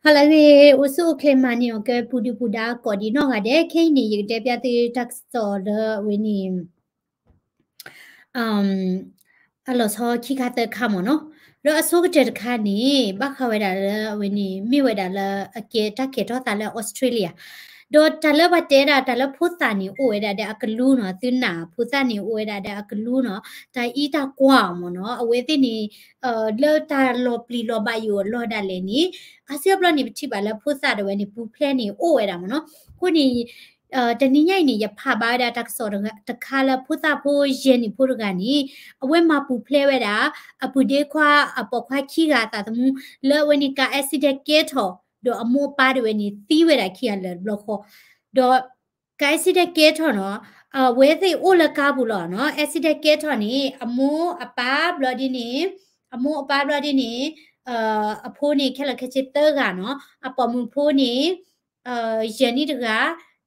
ဟါလၢအဂ့ၤ, အိၣ်ဆူၣ်အိၣ်ချ့မၤန့ၢ်အီၤကဲ ပူၤဒုၣ်ပူၤဒါကိးဒံးနီၢ်ဂၤဒဲး, ခဲအံၤန့ၣ် ယကတဲပျၢ်သုတၢ်ကစီၣ်လၢအဝဲန့ၣ် အလီၤဆီခံခါသၢခါမ့ၢ်နီၤ. ဒီးအဆိကတၢၢ်တခါန့ၣ် ဘၣ်ဃးဝဲဒၣ်လၢအဝဲန့ၣ် မ့ၢ်ဝဲဒၣ်လၢအကဲတၢ်ကဲထီၣ်သးလၢ Australia ဒီးတၢ်လၢပှၤတဲဒၣ် တၢ်လၢဖိသၣ်န့ၣ် အိၣ်ဝဲဒၣ်ဒီးအကလူနီၤ, သုနာ် ဖိသၣ်န့ၣ် အိၣ်ဝဲဒၣ်ဒီးအကလူနီၤ, တၢ်အံးတၢ်ကွၢ်မ့ၢ်နီၤ, အဝဲသ့ၣ်န့ၣ် လၢတၢ်လီၤပျံၤလီၤဘၣ်ယိၣ်အလီၢ်ဒၣ်လဲာ်န့ၣ် အါစုအါဘျီန့ၣ် ပထံၣ်ဘၣ်လၢဖိသၣ်ဒၣ်ဝဲန့ၣ် ပူၤဖျဲးန့ၣ်အိၣ်ဝဲဒၣ်မ့ၢ်နီၤ. အဃိန့ၣ် တနံၤညါအံၤန့ၣ် ယဖးဘၣ်ဝဲဒၣ်တၢ်ကစီၣ်တခါလၢဖိသၣ်ဖိယဲၢ်နံၣ်ဖိတဂၤန့ၣ် အဝဲမၤပူၤဖျဲးဝဲဒၣ် အပုၢ်ဒ့ခွါ အပိာ်ခွါခံဂၤအသးသမူ လၢအဝဲန့ၣ် ကါ accident ကဲထီၣ် ဒီးအမိၢ်အပၢ်ဒၣ်ဝဲန့ၣ် သံဝဲဒၣ်ခံဂၤလၢာ်တဘျီဃီ, ဒီး ကါ accident ကဲထီၣ်နီၤ, အဝဲသ့ၣ်အိၣ်လၢကါပူၤလီၤနီၤ, accident ကဲထီၣ်န့ၣ် အမိၢ်အပၢ်ဘျီဒ်န့ၣ်, အမိၢ်အပၢ်ဘျီဒ်န့ၣ် အဖိန့ၣ် ခဲလၢာ်ခဲဆ့သၢဂၤနီၤ, အပိာ်မုၣ်ဖိန့ၣ် ယဲၢ်နံၣ်တဂၤ,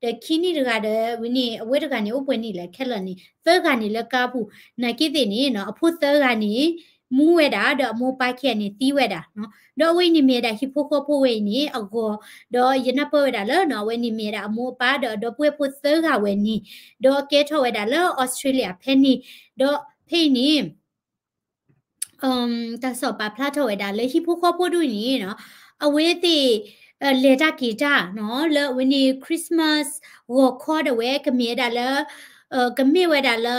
ဒီးခံနံၣ်တဂၤဒီးဝဲန့ၣ် အဝဲတဂၤန့ၣ် အိၣ်ပှဲၤနံၣ်လဲၣ် ခဲလၢာ်န့ၣ် သၢဂၤန့ၣ်လၢကါပူၤ, နာ်က့သ့ၣ်န့ၣ်နီၤ အဖိသၢဂၤန့ၣ် မူဝဲဒၣ် ဒီးအမိၢ်အပၢ်ခံဂၤန့ၣ် သံဝဲဒၣ်နီၤ, ဒီးအဝဲအံၤန့ၣ်မ့ၢ်ဝဲဒၣ်ဟံၣ်ဖိဃီဖိဝဲအံၤန့ၣ် အဂီၤ, ဒီးယနၢ်ပၢၢ်ဝဲဒၣ်လၢနီၤ အဝဲန့ၣ်မ့ၢ်ဝဲဒၣ်အမိၢ်အပၢ်ဒီးအဒီပုၢ်ဝဲၢ်ဖိသၢဂၤဝဲန့ၣ်, ဒီးကဲထီၣ်ဝဲဒၣ်လၢ Australia ဖဲန့ၣ်, ဒီးဖဲအံၤန့ၣ် တၢ်ကစီၣ်ပာ်ဖျါထီၣ်ဝဲဒၣ်လၢဟံၣ်ဖိဃီဖိဒ်အံၤန့ၣ်နီၤ, အဝဲသ့ၣ် လဲၤတၢ်က့ၤတၢ်နီၤ လၢအဝဲန့ၣ် Christmas ဂီၤခီဒၣ်ဝဲ ကမ့ၢ်ဝဲဒၣ်လၢ ကမ့ၢ်ဝဲဒၣ်လၢ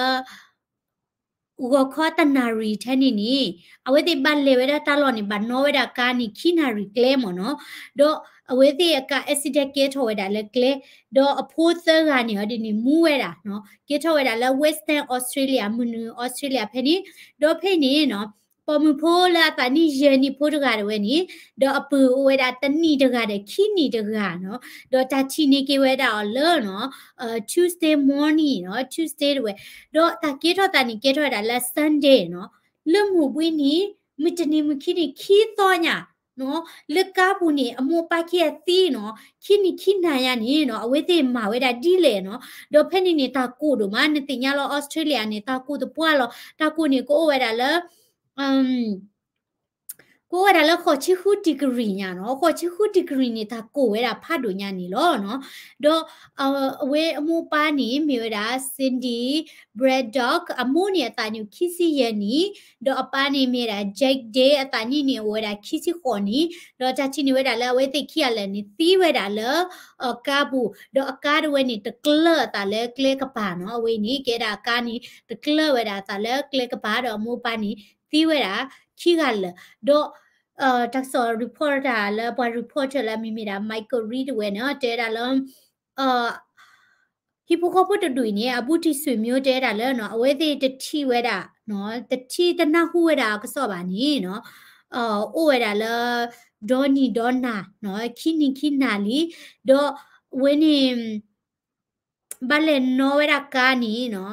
ဂီၤခီတနၣ်ရံၣ်ထဲန့ၣ်န့ၣ် အဝဲသ့ၣ်ဘၣ်လဲၤဝဲဒၣ်တၢ်လီၢ်န့ၣ် ဘၣ်နီၣ်ဝဲဒၣ်ကါန့ၣ် ခံနၣ်ရံၣ်ကျဲမ့ၢ်နီၤ, ဒီးအဝဲသ့ၣ်အကါ accident ကဲထီၣ်ဝဲဒၣ်လၢကျဲ, ဒီးအဖိသၢဂၤန့ၣ်အီၤဒ်န့ၣ် မူဝဲဒၣ်နီၤ ကဲထီၣ်ဝဲဒၣ်လၢ Western Australia မုၢ်နုာ် Australia ဖဲန့ၣ်, ဒီးဖဲန့ၣ်နီၤ ပိာ်မုၣ်ဖိလၢအသးနံၣ်ယဲၢ်နံၣ်ဖိတဂၤဒၣ်ဝဲန့ၣ်, ဒီးအပုၢ်အိၣ်ဝဲဒၣ်တနံၣ်တဂၤဒီးခံနံၣ်တဂၤနီၤ, ဒီးတၢ်ထံၣ်န့ၢ်က့ၤဝဲဒၣ်အီၤလၢနီၤ Tuesday morning နီၤ Tuesday ဒၣ်ဝဲ, ဒီးတၢ်ကဲထီၣ်သးန့ၣ် ကဲထီၣ်ဝဲဒၣ်လၢ Sunday နီၤ, လၢမုၢ်ဘှံးနံၤ မုၢ်တနံၤမုၢ်ခံနံၤခံသီညါနီၤ, လၢကါပူၤန့ၣ် အမိၢ်အပၢ်ခံဂၤသံနီၤ, ခံနံၤခံနၤညါန့ၣ်နီၤ အဝဲသ့ၣ်မၤဝဲဒၣ်ဒ်လဲၣ်နီၤ, ဒီးဖဲန့ၣ်န့ၣ် တၢ်ကိၢ်ဒိၣ်မး နသ့ၣ်ညါလီၤ Australia န့ၣ် တၢ်ကိၢ်သပှၢ်လီၤ, တၢ်ကိၢ်န့ၣ် ကအိၣ်ဝဲဒၣ်လၢ ကအိၣ်ဝဲဒၣ်လၢဃိးဆံဃု degree ညါနီၤ, ဃိးဆံဃု degree န့ၣ် တၢ်ကိၢ်ဝဲဒၣ်ဖးဒိၣ်ညါန့ၣ်လီၤနီၤ, ဒီး အဝဲအမိၢ်အပၢ်န့ၣ် မ့ၢ်ဝဲဒၣ် Cindy Braddock အမိၢ်န့ၣ် အသးနံၣ်အိၣ်ခံဆံယဲၢ်နံၣ်, ဒီးအပၢ်န့ၣ်မ့ၢ်ဝဲဒၣ် Jack Day အသးနံၣ်န့ၣ် အိၣ်ဝဲဒၣ်ခံဆံဃိးနံၣ်, ဒီးတၢ်ထံၣ်န့ၢ်ဝဲဒၣ်လၢအဝဲသ့ၣ်ခံဂၤလၢာ်န့ၣ် သံဝဲဒၣ်လၢ ကါပူၤ, ဒီးအကါဒၣ်ဝဲန့ၣ် တကျၢၤအသးလၢကျဲကပၤနီၤ, အဝဲအံၤန့ၣ် ကဲဒၣ်အကါန့ၣ် တကျၢၤဝဲဒၣ်အသးလၢကျဲကပၤ ဒီးအမိၢ်အပၢ်န့ၣ် သံဝဲဒၣ်ခံဂၤလၢာ်, ဒီး တၢ်ကစီၣ် report တၢ်လၢပှၤ report လၢအမံၤမ့ၢ်ဒၣ် Michael Reed တဝဲန့ၣ် တဲဝဲဒၣ်လၢ ဟံၣ်ဖိဃီဖိတဒူၣ်အံၤန့ၣ် အဘူးတံၢ်ဆွေမျိုး တဲဝဲဒၣ်လၢနီၤ အဝဲသ့ၣ်တထံၣ်ဝဲဒၣ် တထံၣ်တနၢ်ဟူဝဲဒၣ်အကစီၣ်ဘၣ်န့ၣ်နီၤ အိၣ်ဝဲဒၣ်လၢ ဒီနံၤဒီနၤနီၤ ခံနံၤခံနၤလံ, ဒီးအဝဲန့ၣ် ဘၣ်လဲၤနီၣ်ဝဲဒၣ်ကါန့ၣ်နီၤ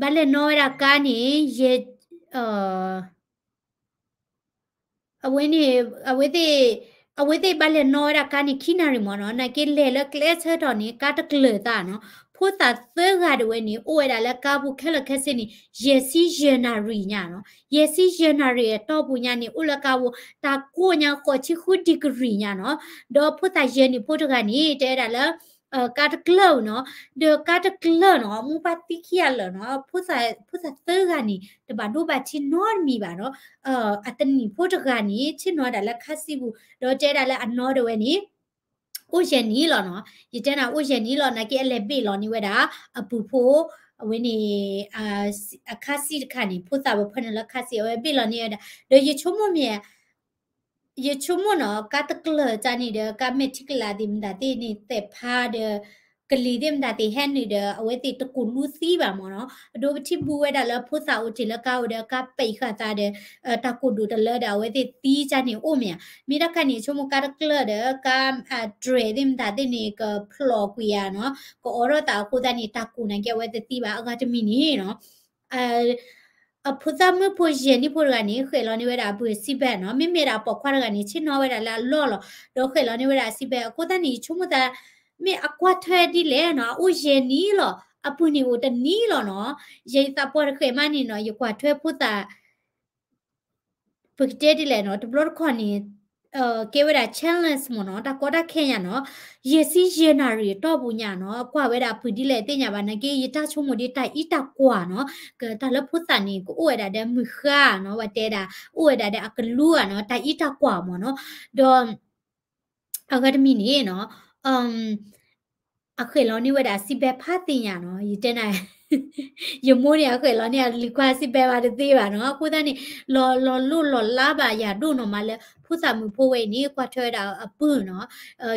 ဘၣ်လဲၤနီၣ်ဝဲဒၣ်ကါန့ၣ် ယဲ အဝဲန့ၣ် အဝဲသ့ၣ် အဝဲသ့ၣ်ဘၣ်လဲၤနီၣ်ဝဲဒၣ်ကါန့ၣ် ခံနၣ်ရံၣ်မ့ၢ်နီၤ, နာ်က့လဲၤလၢကျဲဆၢကတီၢ်န့ၣ် ကါတကျၢၤသးနီၤ, ဖိသၣ်သၢဂၤဒၣ်ဝဲန့ၣ် အိၣ်ဝဲဒၣ်လၢကါပူၤခဲလၢာ်ခဲဆ့န့ၣ် ယဲၢ်ဆံယဲၢ်နၣ်ရံၣ်ညါနီၤ, ယဲၢ်ဆံယဲၢ်နၣ်ရံၣ်အတီၢ်ပူၤညါန့ၣ် အိၣ်လၢကါပူၤ တၢ်ကိၢ်ညါဃိးဆံဃု degree ညါနီၤ, ဒီးဖိသၣ်ယဲၢ်နံၣ်ဖိတဂၤန့ၣ် တဲဝဲဒၣ်လၢ ကါတကျၢၤနီၤ, ဒီးကါတကျၢၤနီၤ အမိၢ်ပၢ်သံခံဂၤလၢာ်နီၤ, ဖိသၣ်သၢဂၤန့ၣ် တဘၣ်ဒိဘၣ်ထံးနီတမံၤဘၣ်နီၤ, အတနံၣ်ဖိတဂၤန့ၣ် ဆ့ၣ်နီၤဝဲဒၣ်လၢခါစံးပူၤ ဒီးတဲဒၣ်လၢအနီၢ်ဒၣ်ဝဲန့ၣ် အိၣ်ယဲၢ်နံၣ်လီၤနီၤ, ယတဲနၤအိၣ်ယဲၢ်နံၣ်လီၤ, နာ်က့အလဲၤဘ့ၣ်လီၤန့ၢ်ဝဲဒၣ် အပုၢ်ဖိ အဝဲန့ၣ် အခါစံးတခါန့ၣ် ဖိသၣ်ဝဲဖၢနုာ်လၢခါစံး အဝဲဘ့ၣ်လီၤန့ၢ်ဝဲဒၣ်, ဒီးယဆိကမိၣ်မ့ၢ် ယဆိကမိၣ်နီၤ ကါတကျၢၤတၢ်န့ၣ်ဒီး ကါမဲာ်ထံကလၤသ့ၣ်မတၤသ့ၣ်န့ၣ် သဲးဖးဒီး ကလံၤသ့ၣ်မတၤသ့ၣ်ဟဲနုာ်ဒီး အဝဲသ့ၣ်တကိၢ်လူသံဘၣ်မ့ၢ်နီၤ, အဒိပထံၣ်ဘူးဝဲဒၣ်လၢဖိသၣ်အိၣ်တ့ၢ်လၢကါအိၣ်ဒီး ကါပဲာ်ဃာ်သးဒီး တၢ်ကိၢ်ဒိၣ်တလၢဒီး အဝဲသ့ၣ်သံတၢ်န့ၣ်အိၣ်မ့ၢ်ဧါ, မ့ၢ်တခါန့ၣ် ဆိကမိၣ်ကါတကျၢၤဒီး ကါ ဒြဲၣ်သ့ၣ်မတၤသ့ၣ်န့ၣ် ကဖျိးကွံာ်ဧါနီၤ, ကအိးထီၣ်သးအဃိသတးန့ၣ် တၢ်ကိၢ်နာ်က့အဝဲသ့ၣ်သံဘၣ် အဂၤတမံၤန့ၣ်နီၤ အဖိသၣ်မုၣ်ဖိယဲၢ်နံၣ်ဖိတဂၤန့ၣ် ဃဲးလီၤန့ၢ်ဝဲဒၣ်အပုၢ်အ seat belt နီၤ, မ့မ့ၢ်ဒၣ်အပိာ်ခွါတဂၤန့ၣ် ဆ့ၣ်နီၤဝဲဒၣ်လၢအလီၢ်လီၤ, ဒီးဃဲးလီၤန့ၢ်ဝဲဒၣ်အ seat belt အဃိသတးန့ၣ် ယဆိကမိၣ်သး မ့ၢ်အကွၢ်ထွဲဒ်လဲၣ်နီၤ, အအိၣ်ယဲၢ်နံၣ်လီၤ, အပုၢ်န့ၣ်အိၣ်တနံၣ်လီၤနီၤ, ယသးပှၢ်တဃဲးမးန့ၣ်နီၤ, ယကွၢ်ထွဲဖိသၣ် ပကတဲဒ်လဲၣ်နီၤ, တဘျီတခီၣ်န့ၣ် ကဲဝဲဒၣ် challenge မ့ၢ်နီၤ, တၢ်ကီတၢ်ခဲညါနီၤ, ယဲၢ်ဆံယဲၢ်နၣ်ရံၣ်အတီၢ်ပူၤညါနီၤ, ကွၢ်ဝဲဒၣ်အပုၢ်ဒ်လဲၣ်သ့ၣ်ညါဘၣ်, နာ်က့ ယတၢ်ဆိကမိၣ်ဒ်တၢ်အံးတၢ်ကွၢ်နီၤ, တၢ်လၢဖိသၣ်န့ၣ် ကအိၣ်ဝဲဒၣ်ဒီးမုၢ်ဃါနီၤ, ဝဲတဲဒၣ် အိၣ်ဝဲဒၣ်ဒီးအကလူဧါနီၤ, တၢ်အံးတၢ်ကွၢ်မ့ၢ်နီၤ, ဒီး အဂၤတမံၤန့ၣ်နီၤ, အဃဲၣ်လီၤန့ၢ်ဝဲဒၣ် seat belt ဖးသ့ၣ်ညါနီၤ, ယတဲနၤ, ယမိၢ်န့ၣ် အဃဲၣ်လီၤန့ၢ်အလံၤခွါ seat belt မးတသ့ဘၣ်နီၤ, အဃိသတးန့ၣ် လီၤလီၤလိၣ်လီၤလးဘၣ်ယၤဒိၣ်နီၤမးလၢ ဖိသၣ်မုၣ်ဖိဝဲအံၤန့ၣ် ကွၢ်ထွဲဝဲဒၣ်အပုၢ်နီၤ,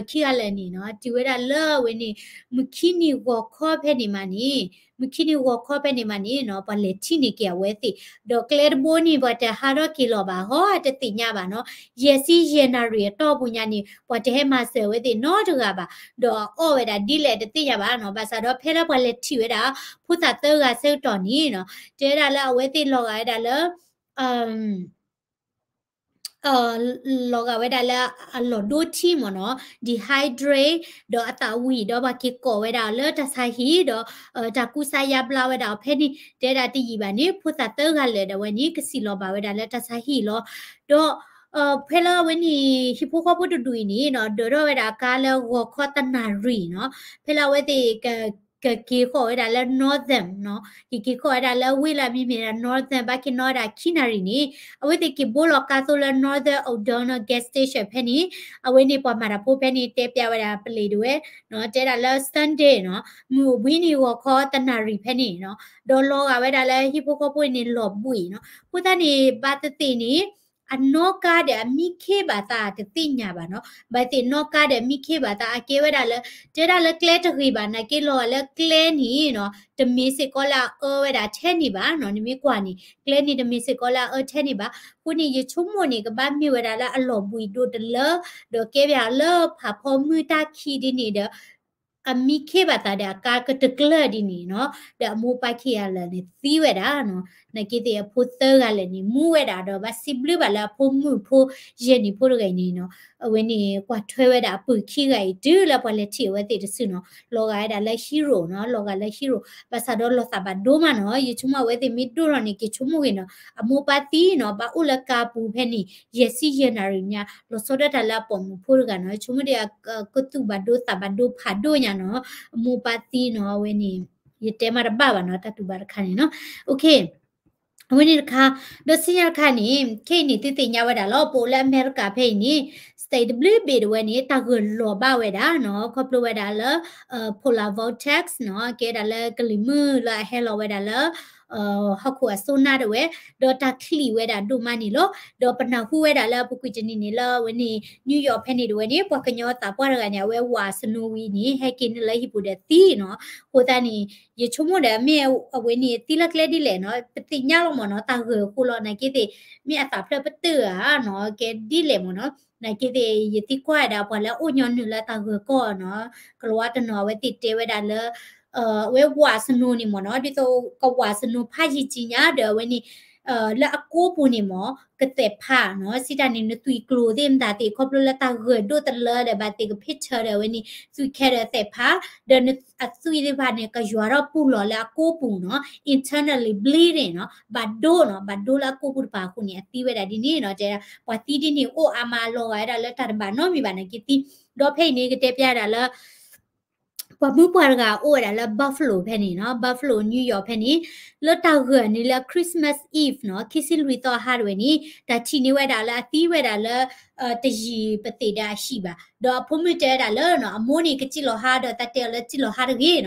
ခံဂၤလၢာ်န့ၣ်နီၤ, တုၤဝဲဒၣ်လၢအဝဲန့ၣ် မုၢ်ခံနံၤဂီၤခီဖဲန့ၣ်မးန့ၣ်, မုၢ်ခံနံၤဂီၤခီဖဲန့ၣ်မးန့ၣ်နီၤ, ပှၤလဲၤထံၣ်န့ၢ်က့ၤအဝဲသ့ၣ်, ဒီးကျဲတဘိန့ၣ် ပှၤတဟးထီၣ်က့ၤလီၤဘၣ်, ဟီတသ့ၣ်ညါဘၣ်နီၤ, ယဲၢ်ဆံယဲၢ်နၣ်ရံၣ်အတီၢ်ပူၤညါန့ၣ် ပှၤတဟဲမၤစၢၤအဝဲသ့ၣ်နီတဂၤဘၣ်, ဒီးအီၣ်ဝဲဒၣ်ဒ်လဲၣ်တသ့ၣ်ညါဘၣ်နီၤ, ဘၣ်ဆၣ်ဒီးဖဲလၢပှၤလဲၤထံၣ်ဝဲဒၣ် ဖိသၣ်သၢဂၤဆၢကတီၢ်န့ၣ်နီၤ, တဲဝဲဒၣ်လၢအဝဲသ့ၣ်လီၤဂာ်ဝဲဒၣ်လၢ လီၤဂာ်ဝဲဒၣ်လၢအလီၢ်ဒိထံမ့ၢ်နီၤ, dehydrate ဒီးအသးဝံၣ် ဒီးပှၤက့ၤကိးဝဲဒၣ်အီၤလၢတၢ်ဆါဟံၣ် ဒီး တၢ်ကူစါယါဘျါဝဲဒၣ်အီၤဖဲန့ၣ်, တဲဒၣ်တယံာ်ဘၣ်န့ၣ် ဖိသၣ်သၢဂၤလၢာ်ဒီးဝဲန့ၣ် ကစံၣ်လီၤဘၣ်ဝဲဒၣ်လၢတၢ်ဆါဟံၣ်လီၤ. ဒီး ဖဲလၢအဝဲန့ၣ် ဟံၣ်ဖိဃီဖိတဒူၣ်အံၤန့ၣ်နီၤ, ဒၢးထီၣ်ဝဲဒၣ်အကါလၢဂီၤခီတနၣ်ရံၣ်နီၤ, ဖဲလၢအဝဲသ့ၣ် ကက့ၤဃီၤဝဲဒၣ်လၢ Northam နီၤ, ကက့ၤဃီၤဝဲဒၣ်လၢဝ့ၢ်လၢအမံၤမ့ၢ်ဒၣ် Northam ဘၣ်က့ၤနီၣ်ဝဲဒၣ်ခံနၣ်ရံၣ်န့ၣ်, အဝဲသ့ၣ်က့ၤဘိလီၤကါသိလၢ Northern O'Donnell gas station ဖဲန့ၣ်, အဝဲန့ၣ်ပှၤမၤတၢ်ဖိဖဲန့ၣ်တဲပျးဝဲဒၣ်ပလံးဒၣ်ဝဲ, တဲဒၣ်လၢ Sunday နီၤ, မုၢ်အိၣ်ဘှံးနံၤဂီၤခီတနၣ်ရံၣ်ဖဲန့ၣ်နီၤ, ဒီးလီၤဂာ်ဝဲဒၣ်လၢဟံၣ်ဖိဃီဖိန့ၣ်လီၤဘှံးနီၤ, အဃိသတးန့ၣ် ဘၣ်သ့ၣ်သ့ၣ်န့ၣ် အနီၣ်ကါဒီးအမံခ့ဘၣ်သးတသ့ၣ်ညါဘၣ်နီၤ, ဘၣ်သ့ၣ်နီၣ်ကါဒီးအမံခ့ဘၣ်သးအကဲဝဲဒၣ်လၢ တဲဒၣ်လၢကျဲတဂ့ၤဘၣ်, နာ်က့လီၤဂာ်လၢကျဲန့ၣ်နီၤ, တမ့ၢ်စ့ၢ်ကီးလၢအအၢဝဲဒၣ်ထဲန့ၣ်ဘၣ်နီၤ, နမ့ၢ်ကွၢ်န့ၣ် ကျဲန့ၣ်တမ့ၢ်စ့ၢ်ကီးလၢအအၢထဲန့ၣ်ဘၣ်, အဃိန့ၣ် ယဆိကမိၣ်န့ၣ် ကဘၣ်မ့ၢ်ဝဲဒၣ်လၢအလီၤဘှံးဒိၣ်တလၢ, ဒီးကဲဘၣ်လၢဖးဖီမုၢ်တၢ်ခံဒ်န့ၣ်ဒီး အမံခ့ဘၣ်သးဒီးအကါကတကျၢၢ်ဒ်န့ၣ်နီၤ, ဒီးအမိၢ်ပၢ်ခံဂၤလၢာ်န့ၣ်သံဝဲဒၣ်နီၤ, နာ်က့သ့ၣ်အဖိသၢဂၤလၢာ်န့ၣ် မူဝဲဒၣ်ဒီးဘၣ်စံးဘျုးဘၣ်လၢအဖိမုၣ်ဖိယဲၢ်နံၣ်ဖိတဂၤအံၤန့ၣ်နီၤ, အဝဲန့ၣ်ကွၢ်ထွဲဝဲဒၣ်အပုၢ်ခံဂၤအံၤတုၤလၢပှၤလဲၤထံၣ်အဝဲသ့ၣ်တစုနီၤ, လီၤဂာ်ဝဲဒၣ်လၢ hero နီၤ, လီၤဂာ်လၢ hero ဘၣ်ဆၣ်ဒီးလီၤသးဘၣ်ဒိမးနီၤ, ယဆိကမိၣ်အဝဲသ့ၣ်မ့ၢ်ဒိၣ်ထီၣ်န့ၣ် က့ၤဆိကမိၣ်ဂ့ၤနီၤ, အမိၢ်ပၢ်သံနီၤ, ဘၣ်အိၣ်လၢကါပူၤဖဲန့ၣ် ယဲၢ်ဆံယဲၢ်နၣ်ရံၣ်ညါ, လီၤဆီဒၣ်တၢ်လၢအပိာ်မုၣ်ဖိတဂၤနီၤ, ယဆိကမိၣ်ဒီး ကသူၣ်ဘၣ်ဒိသးဘၣ်ဒိဖးဒိၣ်ညါနီၤ, အမိၢ်ပၢ်သံနီၤ, အဝဲန့ၣ် ယတဲမးတဘၣ်ဘၣ်နီၤ, တၢ်တူၢ်ဘၣ်တခါန့ၣ်နီၤ, အဝဲန့ၣ်တခါ, ဒီးဆူညါတခါန့ၣ် ခဲအံၤန့ၣ် သုသ့ၣ်ညါဝဲဒၣ်လီၤ, ပအိၣ်လၢအမဲရကၤဖဲအံၤန့ၣ် state တဘျုးဘ့ၣ်ဒၣ်ဝဲန့ၣ် တၢ်ဂၢၢ်လီၤဘၣ်ဝဲဒၣ်နီၤ, ခီဖျိဝဲဒၣ်လၢ polar vortex နီၤ, ကဲဒၣ်လၢကလံၤမုၢ်လၢအဟဲလီၤဝဲဒၣ်လၢ ဟီၣ်ခိၣ်အစိနါဒၣ်ဝဲ, ဒီးတၢ်ချံးဝဲဒၣ်ဒိၣ်မးန့ၣ်လီၤ. ဒီးပနၢ်ဟူဝဲဒၣ်လၢအပူၤကွံာ်တနံၤန့ၣ် လၢအဝဲန့ၣ် New York ဖဲန့ၣ်ဒၣ်ဝဲန့ၣ် ပှၤကညီသးပှၢ်တဂၤန့ၣ် အဝဲဝး snow ဝံၤန့ၣ် ဟဲက့ၤန့ၢ်လၢဟံၣ်ပူၤဒီးသံနီၤ, အဃိသတးန့ၣ် ယဆိကမိၣ်ဒီး မ့ၢ်အဝဲန့ၣ်သံလၢကျဲဒ်လဲၣ်နီၤ, ပသ့ၣ်ညါလီၤမ့ၢ်နီၤ, တၢ်ဂၢၢ်အဃိလီၤ, နာ်က့သ့ၣ် မ့ၢ်အသးဖျၢၣ်ပတုာ်ဧါနီၤ, ကဲဒ်လဲၣ်မ့ၢ်နီၤ, နာ်က့သ့ၣ် ယသံကွၢ်ဝဲဒၣ်ပှၤလၢအအိၣ်ညီနုၢ်လၢတၢ်ဂၢၢ်ကီၢ်နီၤ, ကလၤဝါတနီၤအဝဲသ့ၣ်တဲဝဲဒၣ်လၢ အဝဲဝး snow န့ၣ်မ့ၢ်နီၤ, ဒ်သိးကဝး snow ဖးယံာ်ကံညါဒီး အဝဲန့ၣ် လၢအကိးပူၤန့ၣ်မ့ၢ် ကသဲးဖးနီၤ, စံးတၢ်န့ၣ် နသွံၣ်ကျိၤသ့ၣ်မတၤသ့ၣ် ခီဖျိလၢတၢ်ဂၢၢ်ဒိၣ်တလၢဒီး ဘၣ်သ့ၣ်ကဖ့ၣ်ထၢၣ်ဒီး အဝဲန့ၣ် သွံၣ်ခဲဒီးသဲးဖး, ဒီးအသွံၣ်သ့ၣ်တဖၣ်န့ၣ် ကယွၤထီၣ်ပူၤလီၤလၢအကိးပူၤနီၤ, internally bleeding နီၤ, ဘၣ်ဒိနီၤ, ဘၣ်ဒိလၢအကိးပူၤတဖၣ်အဃိန့ၣ် အသံဝဲဒၣ်ဒ်န့ၣ်နီၤ, တဲဒၣ် ပှၤသံဒ်န့ၣ်အိၣ်အါမး လီၤဂာ်ဝဲဒၣ်လၢတၢ်တဘၣ်နီတမံၤဘၣ် နာ်က့သံ, ဒီးဖဲအံၤန့ၣ် ကတဲပျးဒၣ်လၢ ပှၤမုၣ်ပှၢ်တဂၤအိၣ်ဝဲဒၣ်လၢ Buffalo ဖဲန့ၣ်နီၤ, Buffalo New York ဖဲန့ၣ်, လၢတၢ်ဂၢၢ်န့ၣ်လၢ Christmas Eve နီၤ, ခံဆံလွံၢ်သီအဟါတဝဲန့ၣ် တၢ်ထံၣ်န့ၢ်ဝဲဒၣ်လၢအသံဝဲဒၣ်လၢ တယံာ်ပသ့ၣ်ဒီးအဟံၣ်ဘၣ်. ဒီးအဖိမုၣ်တဲဝဲဒၣ်လၢနီၤ, အမိၢ်န့ၣ်ကစံၣ်လီၤဟါဒီး တၢ်တဲအီၤလၢစံၣ်လီၤဟါတဂ့ၤနီၤ,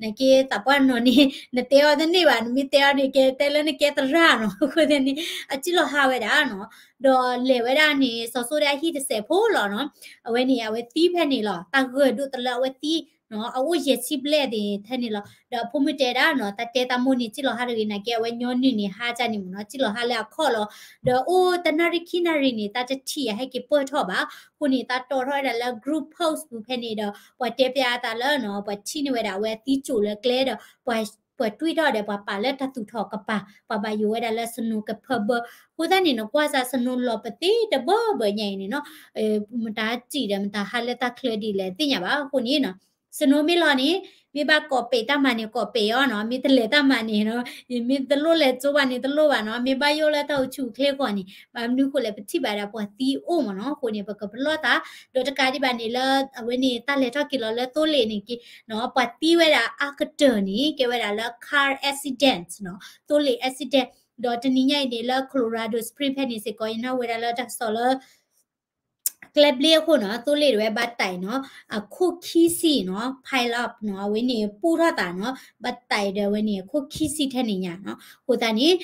နာ်က့သးပှၢ်နီၢ်န့ၣ် နတဲအီၤတန့ၢ်ဘၣ်, နမ့ၢ်တဲအီၤန့ၣ် ကဲတဲလၢနကဲသရၣ်နီၤ, အဃိန့ၣ် အစံၣ်လီၤဟါဝဲဒၣ်နီၤ. ဒီးလဲၤဝဲဒၣ်န့ၣ် စီၤစိဒၣ်အဟံၣ်တစဲးဖိလီၤနီၤ, အဝဲန့ၣ် အဝဲသံဖဲန့ၣ်လီၤ, တၢ်ဂၢၢ်ဒိၣ်တလၢအဝဲသံနီၤ, အအိၣ်ယဲၢ်ဆံဘျဲၣ်သ့ၣ်ထဲန့ၣ်လီၤ. ဒီးအဖိမုၣ်တဲဒၣ်နီၤ, တၢ်တဲသးမိၢ်န့ၣ် စံၣ်လီၤဟါတဂ့ၤ နာ်က့ အဝဲညီနုၢ်န့ၣ် ဟါကၢ်န့ၣ်မ့ၢ်နီၤ, စံၣ်လီၤဟါလၢအခီၣ်လီၤ. ဒီးအိၣ်တနၣ်ရံၣ်ခံနၣ်ရံၣ်န့ၣ် တၢ်တထံၣ်အဟဲက့ၤပၢၢ်ထီၣ်ဘၣ်. အဃိန့ၣ် တၢ်တီၣ်ထီၣ်ဝဲဒၣ်လၢ group post ပူၤဖဲန့ၣ်ဒီး ပှၤတဲပျးအသးလၢနီၤ, ပှၤထံၣ်န့ၢ်ဝဲဒၣ်အဝဲအသံကၠိာ်လၢကျဲဒီး ပှၤ ပှၤတွံၢ်ထီၣ်ဒီး ပှၤပာ်လၢတၢ်သူၣ်ထီၣ်ကပၤ ပှၤဘၣ်ယိၣ်ဝဲဒၣ်လၢ snow ကဖၢဘၢ. အဃိသတးန့ၣ် နကွၢ်စၢ် snow လီၤပသ့တဘၢဘၢညါအံၤန့ၣ်နီၤ, မတၤစံၣ်ဒီး မတၤဟါလၢတၢ်ချၢဒ်လဲၣ်သ့ၣ်ညါဘၣ်. အဃိန့ၣ်နီၤ snow မ့ၢ်လီၤန့ၣ် မ့ၢ်ဘၣ်ကိးပ့းတၢ်မၤန့ၣ် ကိးပ့းအီၤနီၤ, မ့ၢ်တလဲၤတၢ်မၤန့ၣ်နီၤ, မ့ၢ်တလိၣ်လဲၤကၠိဘၣ်န့ၣ် တလိၣ်ဘၣ်နီၤ, မ့ၢ်ဘၣ်ယိၣ်လၢတၢ်အိၣ်ဆူၣ်အိၣ်ချ့အဂီၢ်န့ၣ်, ဘၣ်မနုၤဃိလဲၣ် ပထံၣ်ဘၣ်ဒၣ်ပှၤသံအိၣ်မ့ၢ်နီၤ, အဃိန့ၣ် ပကပလီၢ်သး, ဒီးတကးဒံးဘၣ်န့ၣ်လၢ အဝဲန့ၣ် တၢ်လဲၤထီၣ်က့ၤလီၤလၢသိလ့ၣ်န့ၣ်က့နီၤ, ပှၤသံဝဲဒၣ်အါကတၢၢ်န့ၣ် ကဲဝဲဒၣ်လၢ car accident နီၤ, သိလ့ၣ် accident, ဒီးတနံၤညါအံၤန့ၣ်လၢ Colorado Springs ဖဲန့ၣ်စ့ၢ်ကီး ယနၢ်ဟူဝဲဒၣ်လၢတၢ်ကစီၣ်လၢ ကျဲဘျ့အဃိနီၤ, သိလ့ၣ်တဝဲဘၣ်တၢ်အံၤနီၤ, အခိၣ်ခံဆံနီၤ, pile up နီၤ, အဝဲန့ၣ်ပူထီၣ်သးနီၤ, ဘၣ်တၢ်အံၤဒီးအဝဲန့ၣ် အခိၣ်ခံဆံထဲန့ၣ်ညါနီၤ, အဃိသတးန့ၣ်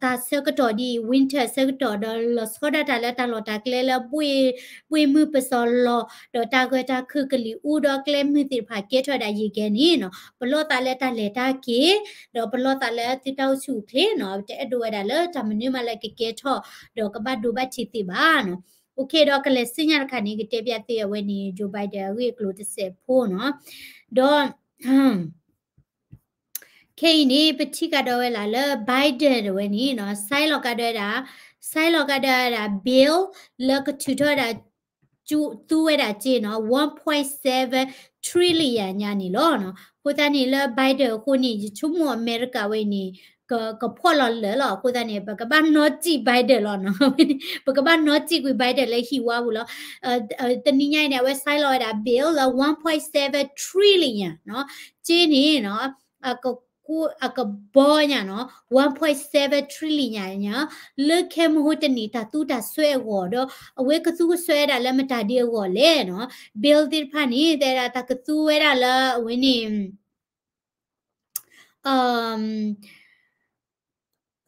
တၢ်ဆၢကတီၢ်ဒ်အံၤ winter ဆၢကတီၢ်ဒီး လီၤဆီဒၣ်တၢ်လၢတၢ်လီၢ်တၢ်ကျဲလၢ ဘှ့ၣ်မုၢ်ပစီၤလီၤ, ဒီးတၢ်ဂၢၢ်တၢ်ခုၣ်ကလံၤအူဒီးကျဲမုၢ်သ့ၣ်တဖၣ်ကဲထီၣ်ဝဲဒၣ်ယံာ်ကဲန့ၣ်နီၤ, ပလီၢ်သးလၢတၢ်လဲၤတၢ်က့ၤ, ဒီးပလီၢ်သးလၢသုတၢ်အိၣ်ဆူၣ်အိၣ်ချ့နီၤ, တအဲၣ်ဒိးဝဲဒၣ်လၢတၢ်မနုၤမးလၢကကဲထီၣ်, ဒီးကဘၣ်ဒိဘၣ်ထံးသ့ဘၣ်နီၤ. အိၣ်ခ့ ဒီးကလဲၤဆူညါတခါန့ၣ် ကတဲပျးသုအဝဲန့ၣ် Joe Biden အဂ့ၢ်အကျိၤတစဲးဖိနီၤ, ဒီး ခဲအံၤန့ၣ် ပထံၣ်ကဒီးဝဲဒၣ်လၢ Biden တဝဲန့ၣ်နီၤ, ဆဲးလီၤကဒီးဝဲဒၣ်, ဆဲးလီၤကဒီးဝဲဒၣ် bill လၢကထုးထီၣ်ဝဲဒၣ် သူဝဲဒၣ်စ့နီၤ, one point seven trillion ညါန့ၣ်လီၤနီၤ. အဃိသတးန့ၣ်လၢ Biden အဃိန့ၣ် ယဆိကမိၣ်အမဲရကၤဝဲအံၤန့ၣ် ကဖှီၣ်လီၤလၢာ်လီၤ. အဃိသတးန့ၣ် ပကဘၣ်နီၣ်စံၣ် Biden လီၤနီၤ. ပကဘၣ်နီၣ်စံၣ်ကွံာ် Biden လၢဟံၣ်ဝါပူၤလီၤ. တနံၤညါအံၤန့ၣ် အဝဲဆဲးလီၤဝဲဒၣ် bill လၢ one point seven trillion နီၤ, စ့န့ၣ်နီၤ အကဘီညါနီၤ one point seven trillion ညါ, လၢခဲမုၢ်ဟိတနံၣ်တၢ်သူတၢ်စွဲအဂီၢ်ဒီး အဝဲကသူကစွဲဝဲဒၣ်လၢမတၤဒ်အဂီၢ်လဲၣ်နီၤ. bill သ့ၣ်တဖၣ်န့ၣ် တဲဒၣ်တၢ်ကသူဝဲဒၣ်လၢအဝဲန့ၣ်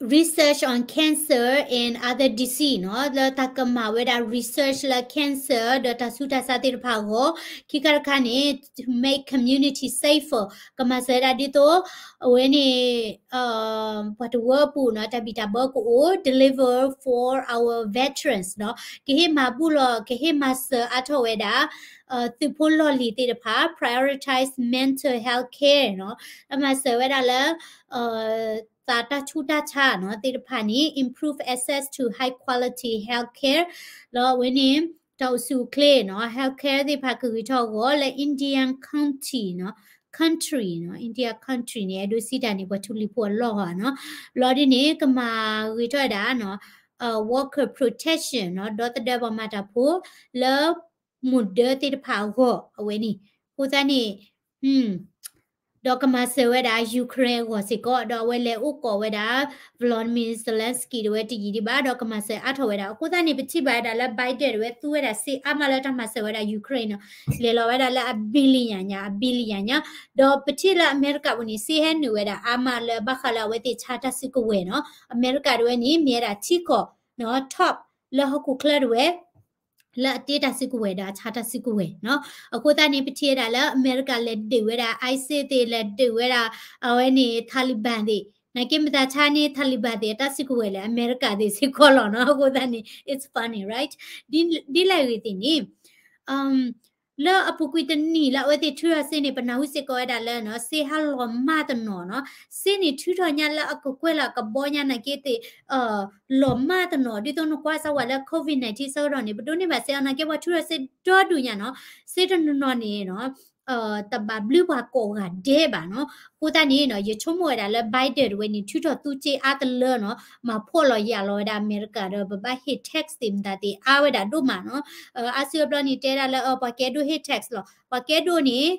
research on cancer and other disease နီၤ, လၢတၢ်ကမၤဝဲဒၣ် research လၢ cancer ဒီးတၢ်ဆူးတၢ်ဆါသ့ၣ်တဖၣ်အဂီၢ်, ခံခါတခါန့ၣ် to make community safer ကမၤစၢၤဝဲဒၣ်ဒ်သိး အဝဲန့ၣ် ပှၤတဝၢအပူၤနီၤ တၢ်ဘံၣ်တၢ်ဘၢကအိၣ် deliver for our veterans နီၤ, ကဟ့ၣ်မၤဘူၣ်လီၤ ကဟ့ၣ်မၤစၢၤအါထီၣ်ဝဲဒၣ် သုးဖိလီၢ်လံၤသ့ၣ်တဖၣ် prioritize mental health care နီၤ, ကမၤစၢၤဝဲဒၣ်လၢ သးတၢ်ဆူးတၢ်ဆါနီၤ သ့ၣ်တဖၣ်န့ၣ် improve access to high quality health care လီၤ. အဝဲန့ၣ် တၢ်အိၣ်ဆူၣ်အိၣ်ချ့နီၤ health care သ့ၣ်တဖၣ်ကဂ့ၤထီၣ်အဂီၢ်လၢ Indian country နီၤ, country နီၤ, India country န့ၣ် အဲၣ်ဒိးစံးတၢ်န့ၣ် ပှၤထူလံၤဖိအလီၢ်ဂီၢ်နီၤ, လီၤဒ်န့ၣ် ကမၤဂ့ၤထီၣ်ဝဲဒၣ်နီၤ worker protection နီၤ, ဒီသဒၢပှၤမၤတၢ်ဖိလၢ မိၢ်ဒၢသ့ၣ်တဖၣ်အဂီၢ် အဝဲန့ၣ်, အဃိသတးန့ၣ် ဒီးကမၤစၢၤဝဲဒၣ် Ukraine အဂီၢ်စ့ၢ်ကီး ဒီးအဝဲလဲၤအိၣ်ကိးဝဲဒၣ် Volodymyr Zelensky တဝဲတယံာ်ဒံးဘၣ် ဒီးကမၤစၢၤအါထီၣ်ဝဲဒၣ်. အဃိသတးန့ၣ် ပထံၣ်ဘၣ်ဝဲဒၣ်လၢ Biden တဝဲသူဝဲဒၣ်စ့အါမးလၢတၢ်မၤစၢၤဝဲဒၣ် Ukraine နီၤ, လဲၤလီၤဝဲဒၣ်လၢအ billion ညါ အ billion ညါ, ဒီးပထံၣ်လၢအမဲရကၤပူၤန့ၣ် စ့ဟဲနုာ်ဝဲဒၣ်အါမးလၢဘၣ်ဃးလၢအဝဲသ့ၣ်ဆါတၢ်စုကဝဲၤနီၤ, အမဲရကၤတဝဲန့ၣ် မ့ၢ်ဝဲဒၣ်ထံကီၢ် top လၢဟီၣ်ခိၣ်ချၢတဝဲ လၢအတ့တၢ်စုကဝဲၤဒီးအဆါတၢ်စုကဝဲၤနီၤ. အဃိသတးန့ၣ် ပထံၣ်ဝဲဒၣ်လၢအမဲရကၤလဲၤဒုးဝဲဒၣ် ISIS သ့ၣ် လဲၤဒုးဝဲဒၣ် အဝဲန့ၣ် Taliban သ့ၣ်, နာ်က့မတၤဆါန့ၢ် Taliban သ့ၣ် အတၢ်စုကဝဲၤလဲၣ် အမဲရကၤသ့ၣ်စ့ၢ်ကီးလီၤနီၤ. အဃိသတးန့ၣ် it's funny, right? ဒ်လဲၣ်ဂ့ၤသ့ၣ်န့ၣ် လၢအပူၤကွံာ်တနံၣ်လၢအဝဲသ့ၣ်ထုးထီၣ်စ့န့ၣ် ပနၢ်ဟူစ့ၢ်ကီးဝဲဒၣ်လၢနီၤ စ့ဟးလီၤမၢ်တနီၤနီၤ, စ့န့ၣ်ထုးထီၣ်ညါလၢအကကွဲၢ်လၢအကဘီညါနာ်က့သ့ၣ် လီၤမၢ်တနီၤ ဒ်သိးနကွၢ်စၢ်ဝဲလၢ COVID nineteen ဆၢကတီၢ်န့ၣ် ပဒိးန့ၢ်ဘၣ်စ့အီၤနာ်က့ ပှၤထုးထီၣ်စ့ဒီဒူၣ်ညါနီၤ, စ့တနီၤနီၤန့ၣ်နီၤ တဘၣ်ဘျုးပှၤကိးဂၤဒဲးဘၣ်နီၤ. အဃိသတးန့ၣ်နီၤ ယဆိကမိၣ်ဝဲဒၣ်လၢ Biden တဝဲန့ၣ် ထုးထီၣ်သူစ့အါတလၢနီၤ မၤဖှီၣ်လီၤယာ်လီၤဝဲဒၣ်အမဲရကၤဒီး ပဘၣ်ဟ့ၣ် tax သ့ၣ်မတၤသ့ၣ်အါဝဲဒၣ်ဒိၣ်မးနီၤ. အါစုအဘျီန့ၣ် တဲဒၣ်လၢ ပှၤကဲဒိၣ်ဟ့ၣ် tax လီၤ. ပှၤကဲဒိၣ်န့ၣ်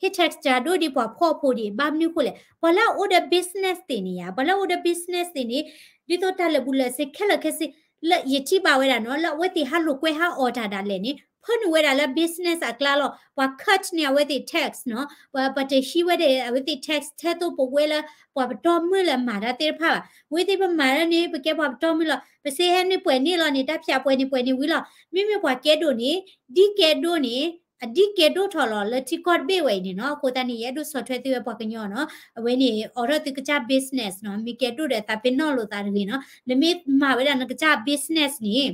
ဟ့ၣ် tax တၢ်ဒိၣ်ဒ်ပှၤဖှီၣ်ဖိဒံး ဘၣ်မနုၤဃိလဲၣ် ပှၤလၢအအိၣ်ဒီး business သ့ၣ်န့ၣ်ယါ ပှၤလၢအအိၣ်ဒီး business သ့ၣ်န့ၣ် ဒ်သိးတၢ်လၢာ်ဘူၣ်လၢာ်စ့ခဲလၢာ်ခဲဆ့ လၢယထံၣ်ဘၣ်ဝဲဒၣ်နီၤ လၢအဝဲသ့ၣ်ဟးလိာ်ကွဲဟးအီၣ်တၢ်ဒၣ်လဲာ်န့ၣ် ဖၢနုာ်ဝဲဒၣ်လၢ business အကျါလီၤ. ပှၤ cut န့ၢ်အဝဲသ့ၣ် tax နီၤ ပှၤ ပှၤတဟံးဝဲဒၣ်အဝဲသ့ၣ် tax ထဲသိးပဝဲလၢ ပှၤပတီၢ်မုၢ်လၢမၤတၢ်သ့ၣ်တဖၣ်ဘၣ်. ဝဲသ့ၣ်ပမၤလၢန့ၣ် ပကဲပှၤပတီၢ်မုၢ်လီၤ. ပစ့ဟဲန့ၣ်ပှဲၤန့ၣ်လီၤန့ၣ် တၢ်ဖၠးပှဲၤန့ၣ်ပှဲၤန့ၣ်ဝံၤလီၤ. မ့မ့ၢ်ပှၤကဲဒိၣ်န့ၣ် ဒ်ကဲဒိၣ်န့ၣ် အဒ်ကဲဒိၣ်ထီၣ်လီၤလၢထံကီၢ်တဘ့ၣ်ဝဲအံၤန့ၣ်နီၤ. အဃိသတးန့ၣ် ယအဲၣ်ဒိးဆီၣ်ထွဲသုဝဲပှၤကညီနီၤ အဝဲန့ၣ် အိးထီၣ်သုကစၢ် business နီၤ မ့ၢ်ကဲဒိၣ်ဒီးသးပ့ၤနီၣ်လိာ်သးတဂ့ၤနီၤ နမ့ၢ်မၤဝဲဒၣ်နကစၢ် business န့ၣ်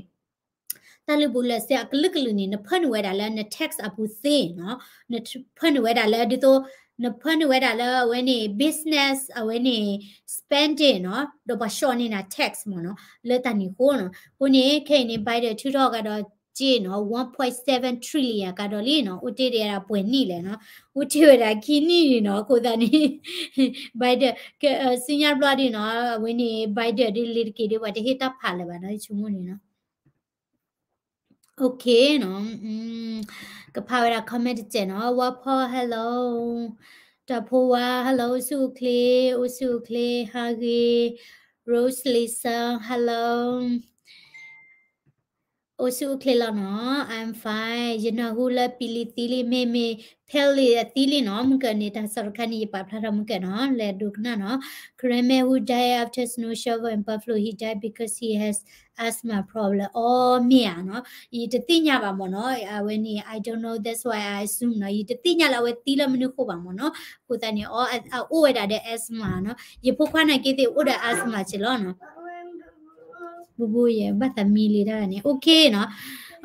တၢ်လၢာ်ဘူၣ်လၢာ်စ့အကလုာ်ကလုာ်န့ၣ် နဖၢနုာ်ဝဲဒၣ်လၢန tax အပူၤသ့နီၤ နဖၢနုာ်ဝဲဒၣ်လၢဒ်သိး နဖၢနုာ်ဝဲဒၣ်လၢအဝဲန့ၣ် business အဝဲန့ၣ် spending နီၤ ဒီးပှၤဆှီန့ၢ်နၤ tax မ့ၢ်နီၤ လၢတၢ်န့ၣ်အဃိနီၤ. အဃိန့ၣ် ခဲအံၤန့ၣ် Biden ထုးထီၣ်ကဒီး က့နီၤ, one point seven trillion ကဒီးလံနီၤ, အိၣ်တ့ၢ်ဒံးဒၣ်ပှဲၤနံၣ်လဲၣ်နီၤ, အိၣ်တ့ၢ်ဝဲဒၣ်ခံနံၣ်န့ၣ်နီၤ, အဃိသတးန့ၣ် Biden က စံၣ်ညီၣ်ဘျီဒံးနီၤ, အဝဲန့ၣ် Biden ဒ်လ့ၤတက့ၤဒ် ပှၤတဟ့ၣ်တၢ်ဖးလၢၤဘၣ်နီၤ, ယဆိကမိၣ်န့ၣ်နီၤ. Okay နီၤ, ကဖးဝဲဒၣ် comment တစဲးနီၤ, ဝါဖီ hello, တၢ်ဖိဝါ hello, အိၣ်ဆူၣ်အိၣ်ချ့, အိၣ်ဆူၣ်အိၣ်ချ့, ဟါဂ့ၤ, Rose Lisa, hello. အိၣ်ဆူၣ်အိၣ်ချ့လီၤနီၤ, I'm fine, ယနၢ်ဟူလၢပံလံၤသံလံ, မ့မ့ၢ် Pele အသံလံနီၤ, မုၢ်ကၢၢ်န့ၣ် တၢ်ကစီၣ်တခါန့ၣ် ယပာ်ဖျါထီၣ်မုၢ်ကၢၢ်နီၤ, လဲၤဒိကနၣ်နီၤ, Korean man who die after snow shower in Buffalo, he died because he has asthma problem. အီ မ့ၢ်ဧါနီၤ, ယတသ့ၣ်ညါဘၣ်မ့ၢ်နီၤ, အဝဲန့ၣ် I don't know, that's why I assume နီၤ, ယတသ့ၣ်ညါလၢအဝဲသံလၢမနုၤဃိဘၣ်မ့ၢ်နီၤ, အဃိသတးန့ၣ် အအိၣ်ဝဲဒၣ်ဒီး asthma နီၤ, ယဖိခွါနာ်က့သ့ၣ်အိၣ်ဒီး asthma က့လီၤနီၤ. ဘူးဘူးယဲ ဘၣ်သးမံလံတၢ်န့ၣ် okay နီၤ,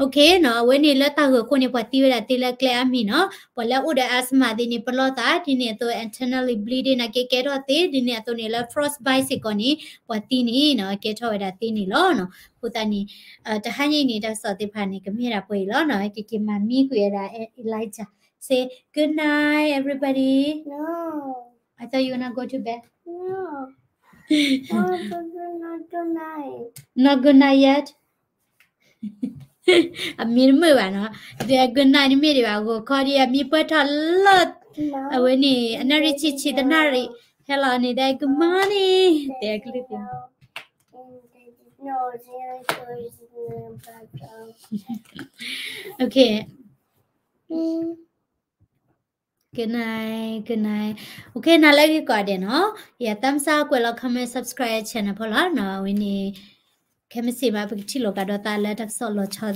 okay နီၤ, အဝဲန့ၣ်လၢတၢ်ဂၢၢ်ခိၣ်န့ၣ် ပှၤသံဝဲဒၣ်သ့လၢကျဲအါမံၤနီၤ, ပှၤလၢအိၣ်ဒီး asthma သ့ၣ်န့ၣ် ပလီၢ်သး ဒ်န့ၣ်အသိး internally bleeding နာ်က့ကဲထီၣ်သ့, ဒ်န့ၣ်အသိးန့ၣ်လၢ frostbite စ့ၢ်ကီးန့ၣ် ပှၤသံန့ၣ်နီၤ ကဲထီၣ်ဝဲဒၣ်သ့န့ၣ်လီၤနီၤ, အဃိသတးန့ၣ် တဟါညါအံၤန့ၣ် တၢ်ကစီၣ်သ့ၣ်တဖၣ်န့ၣ် ကမ့ၢ်ဒၣ်ပှဲၤအံၤလီၤနီၤ, ကက့ၤမၤမံကွံာ်ဝဲဒၣ် Elijah, say good night everybody. I thought you gonna go to bed. Not good night yet. အမံတမုာ်ဘၣ်နီၤ, ဒီး good night တမ့ၢ်ဒံးဘၣ်, ဂီၤခီဒ်အမံပှဲၤထီၣ်လၢ အဝဲန့ၣ် အနၣ်ရံၣ်ဆံဆံတနၣ်ရံၣ်, ဟဲလီၤန့ၣ်ဒီး good morning တဲကလုၢ်သ့ၣ် Okay. Good night, good night. Okay နၤလၢအဂ့ၤကိးဂၤဒဲးနီၤ, ယ thumbs up ကွဲးလီၤ comment, subscribe channel ဖီလာ်နီၤ, အဝဲန့ၣ် ခဲမုၢ်ဆ့ၣ်မး ပကထံၣ်လိာ်ကဒီးသးလၢတၢ်ကစီၣ်လီၤဆီသ့ၣ်